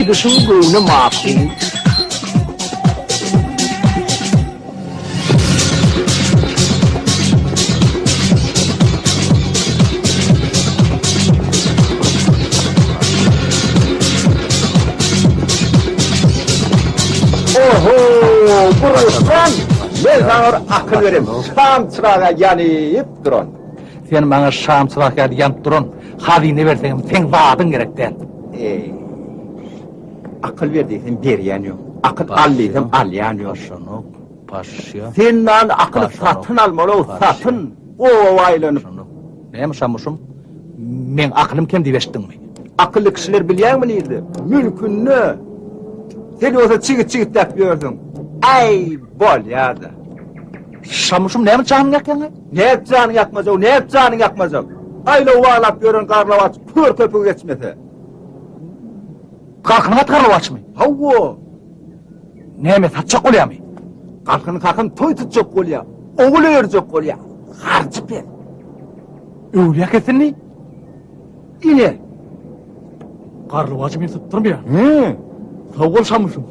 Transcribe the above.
Aýdyşyň göwne makul. Oho, Gurhan, men saňa bir akyl berem, şam çyraga ýanyp duran. Sen maňa şam çyrak ýaly ýanyp duran hazyna berseňem, seň zadyň gerek däl. Eý. Akyl ber diýsem berýän ýok. Akyl al diýsem alýan ýok. Paşanok, paşşa. Senden akyl satyn almaly, satyn. Oba aýlanyp. Näme şamuşum? Meň akylym kem diýip eşitdiňmi? Akylly kişiler bilýäňmi nirde? Mülkünde. Sen bolsa çigit çigitläp ýörsüň. Äý, bolýar-da. Şamuşum näme janyň ýakýaň? Nädip janyň ýakmajak, nädip janyň ýakmajak? Aýlaw baglap ýören garlawaç kör köpügi geçmese. Galkynyň aty garlawaçmy? Hawa. Näme satjak bolýamy? Galkyny kakam toý tutjak bolýa. Ogul öýerjek bolýa. Harjy pes. Öwlüýä kesinmi? Ine. Garlawajy men sypdyrmaýan. He. Sag bol Şamuşum.